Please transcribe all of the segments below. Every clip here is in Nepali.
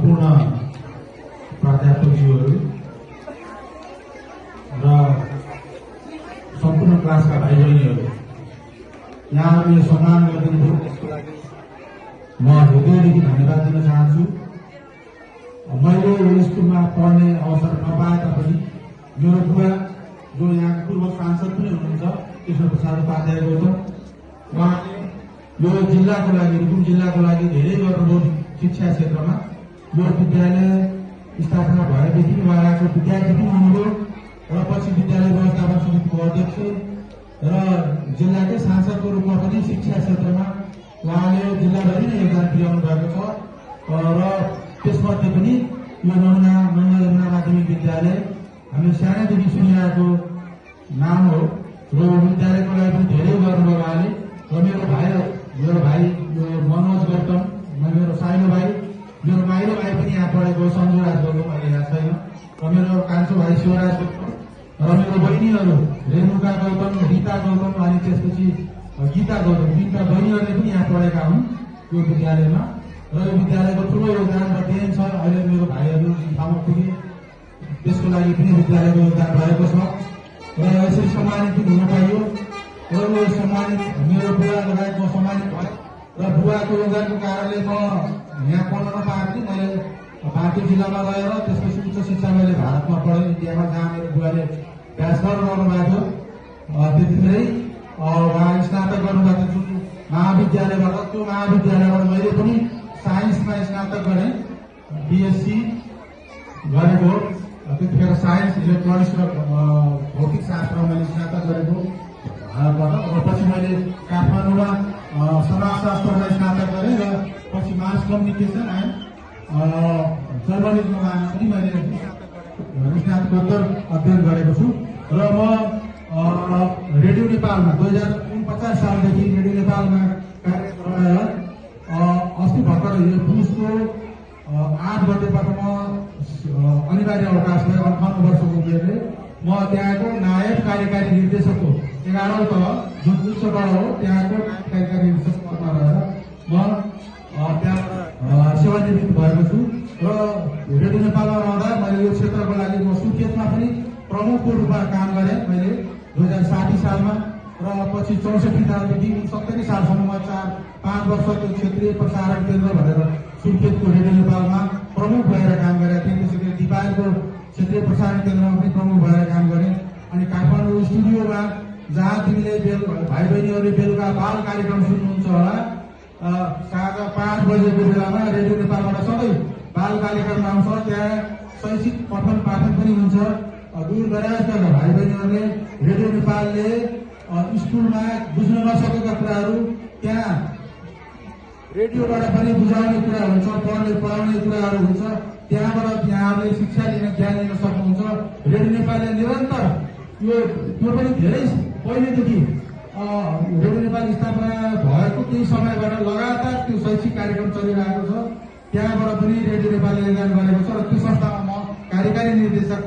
सम्पूर्ण प्राध्यापकज्यूहरू र सम्पूर्ण क्लासका भाइ बहिनीहरू, यहाँहरूले सम्मान गरिदिनु भयो, त्यसको लागि म हृदयदेखि धन्यवाद दिन चाहन्छु। मैले यो स्कुलमा पढ्ने अवसर नपाए तापनि मेरो बुवा जो यहाँ पूर्व सांसद पनि हुनुहुन्छ कृष्ण प्रसाद उपाध्याय गौतम, उहाँले यो जिल्लाको लागि, रुकुम जिल्लाको लागि धेरै गर्नुभयो शिक्षा क्षेत्रमा। यो विद्यालय स्थापना भएदेखि उहाँको विद्यार्थी पनि हुनुभयो र पछि विद्यालय व्यवस्थापन समितिको अध्यक्ष र जिल्लाकै सांसदको रूपमा पनि शिक्षा क्षेत्रमा उहाँले जिल्लाभरि नै योगदान पुर्याउनु भएको छ। र त्यसमध्ये पनि यो नमुना यमुना माध्यमिक विद्यालय हामीले सानैदेखि सुनिरहेको नाम हो र विद्यालयको लागि पनि धेरै गर्नुभयो उहाँले। र मेरो भाइ यो मनोज गौतम, मेरो साइनो भाइ, मेरो माइलो भाइ पनि यहाँ पढेको सञ्जुराज गौतम अहिले यहाँ छैन, र मेरो कान्छो भाइ शिवराज गौतम, र मेरो बहिनीहरू रेणुका गौतम, रीता गौतम अनि त्यसपछि गीता गौतम, तिनका बहिनीहरूले पनि यहाँ पढेका हुन् यो विद्यालयमा। र यो विद्यालयको ठुलो योगदान र देन छ। अहिले मेरो भाइहरू ठाउँमा पुगे, त्यसको लागि पनि विद्यालयको योगदान भएको छ र यसरी सम्मानित पनि हुन पाइयो। र यो सम्मानित मेरो बुवा लगायत म सम्मानित भएँ र बुवाको योगदानको कारणले म यहाँ पढ्न नपाएको थिएँ। मैले बाँकी जिल्लामा गएर त्यसपछि उच्च शिक्षा मैले भारतमा पढेँ, इन्डियामा, जहाँ मेरो बुवाले ब्याचलर गर्नुभएको थियो। त्यतिखेरै उहाँ स्नातक गर्नुभएको थियो जुन महाविद्यालयबाट। त्यो महाविद्यालयबाट मैले पनि साइन्समा स्नातक गरेँ, बिएससी गरेको। त्यतिखेर साइन्स, इलेक्ट्रोनिक्स र भौतिक शास्त्रमा मैले स्नातक गरेको भारतबाट। र पछि मैले काठमाडौँमा समाजशास्त्रमा स्नातक गरेँ र पछि मास कम्युनिकेसन एन्ड जर्नलिजममा पनि मैले स्नातकोत्तर अध्ययन गरेको छु। र म रेडियो नेपालमा 2049 सालदेखि रेडियो नेपालमा कार्यरत रहेर अस्ति भर्खर यो पुसको 8 गतेबाट म अनिवार्य अवकाश भयो। 58 वर्षको उमेरले म त्यहाँको नायब कार्यकारी निर्देशकको 11औं तह जुन उच्चबाट हो त्यहाँको कार्यकारी निर्देशकमा रहेर म त्यहाँ सेवानिवृत्त भएको छु। र रेडियो नेपालमा रहँदा मैले यो क्षेत्रको लागि म सुर्खेतमा पनि प्रमुखको रूपमा काम गरेँ मैले 2060 सालमा। र पछि 64 सालदेखि 70 सालसम्म 5 वर्ष त्यो क्षेत्रीय प्रसारण केन्द्र भनेर सुर्खेतको रेडियो नेपालमा प्रमुख भएर काम गरेका थिएँ। त्यसैले दिपायलको क्षेत्रीय प्रसारण केन्द्रमा पनि प्रमुख भएर काम गरेँ। अनि काठमाडौँ स्टुडियोमा जहाँ तिमीले भाइ बहिनीहरूले बेलुका बाल कार्यक्रम सुन्नुहुन्छ होला, साँझ 5 बजेको बेलामा रेडियो नेपालबाट सबै बाल कार्यक्रम आउँछ। त्यहाँ शैक्षिक पठन पाठन पनि हुन्छ। दूर दराजका भाइ बहिनीहरूले रेडियो नेपालले स्कुलमा बुझ्न नसकेका कुराहरू त्यहाँ रेडियोबाट पनि बुझाउने कुरा हुन्छ, पढाउने कुराहरू हुन्छ। त्यहाँबाट यहाँहरूले शिक्षा लिन, ज्ञान लिन सक्नुहुन्छ। रेडियो नेपालले निरन्तर त्यो पनि धेरै पहिलेदेखि रेडियो नेपाल स्थापना भएको केही समयबाट लगातार त्यो शैक्षिक कार्यक्रम चलिरहेको छ। त्यहाँबाट पनि रेडियो नेपालले योगदान गरेको छ। र त्यो संस्थामा म कार्यकारी निर्देशक,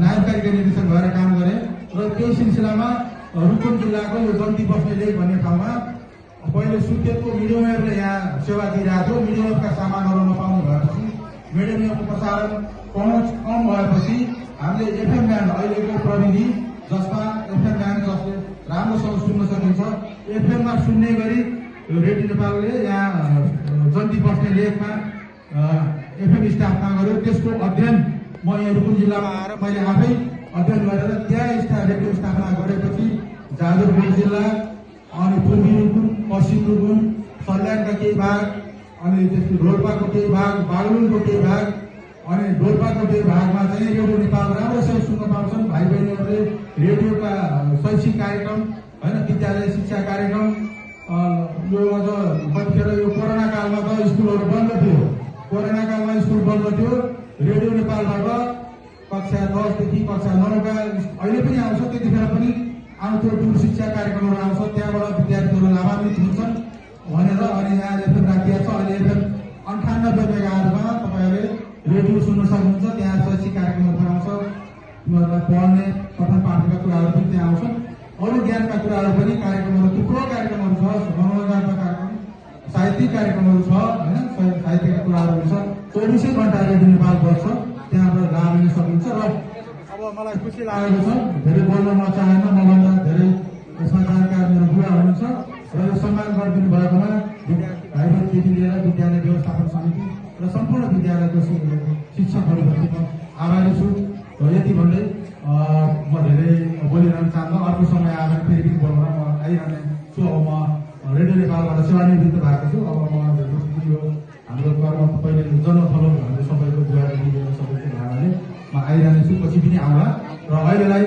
नायब कार्यकारी निर्देशक भएर काम गरेँ। र त्यही सिलसिलामा रुकुम जिल्लाको यो जन्ती बस्ने लेक भन्ने ठाउँमा पहिले सुर्खेतको मिडियमहरूले यहाँ सेवा दिइरहेको थियो। मिडियमका सामानहरू नपाउनु भएपछि, मिडियमको प्रसारण पहुँच कम भएपछि हामीले एफएम ब्यान्ड, अहिलेको प्रविधि जसमा एफएम ब्यान्ड जसले राम्रोसँग सुन्न सकिन्छ, एफएममा सुन्ने गरी रेडियो नेपालले यहाँ जन्ती बस्ने लेकमा एफएम स्थापना गर्यो। त्यसको अध्ययन म यहाँ रुकुम जिल्लामा आएर मैले आफै अध्ययन गरेर त्यहाँ रेडियो स्थापना गरेपछि जाजरकोट जिल्ला अनि पूर्वी रुकुम, पश्चिम रुकुम, सल्यानका केही भाग, अनि त्यसको रोल्पाको केही भाग, बागलुङको केही भाग अनि डोल्पाको केही भागमा चाहिँ रेडियो नेपाल राम्रोसँग सुन्न पाउँछन्। भाइ बहिनीहरूले रेडियोका शैक्षिक कार्यक्रम होइन, विद्यालय शिक्षा कार्यक्रम यो अझ कतिखेर यो कोरोना कालमा त स्कुलहरू बन्द थियो। कोरोना कालमा स्कुल बन्द थियो। रेडियो नेपालबाट कक्षा 10 देखि कक्षा 9 का अहिले पनि आउँछ, त्यतिखेर पनि आउँथ्यो दूर शिक्षा कार्यक्रमहरू आउँछ। त्यहाँबाट विद्यार्थीहरू लाभान्वित हुन्छन् भनेर अनि यहाँ एफएम राखिएको छ। अहिले एफएम 98 मेगाहर्जमा तपाईँहरूले रेडियो सुन्न सक्नुहुन्छ। त्यहाँ शैक्षिक कार्यक्रमहरू पनि आउँछ, पढ्ने पठन पाठनका कुराहरू पनि त्यहाँ आउँछन्। अरू ज्ञानका कुराहरू पनि कार्यक्रमहरू, थुप्रो कार्यक्रमहरू छ। मनोरञ्जनका कार्यक्रम, साहित्यिक कार्यक्रमहरू छ होइन, साहित्यका कुराहरू हुन्छ। त्यो 24 घण्टा रेडियो नेपाल बस्छ, त्यहाँबाट लाभ लिन सकिन्छ। र अब मलाई खुसी लागेको छ, धेरै बोल्न म चाहेन, मभन्दा धेरै यसमा जानकार मेरो बुवा हुनुहुन्छ र यो सम्मान गरिदिनु भएकोमा विद्यार्थी भाइबन्धदेखि लिएर विद्यालय व्यवस्थापन समिति र सम्पूर्ण विद्यालयको शिक्षकहरूप्रति म आभारी छु। यति भन्दै म धेरै बोलिरहन चाहन्न, अर्को समय आएर फेरि पनि बोल्न म आइरहने छु। अब म रेडियो नेपालबाट सेवानिवृत्त भएको छु। अब म यो हाम्रो कर्म पहिले जन्मथलो हाम्रो सबैको बुवादेखि लिएर सबैको भाडाले म आइरहने छु, पछि पनि आउँला। र अहिलेलाई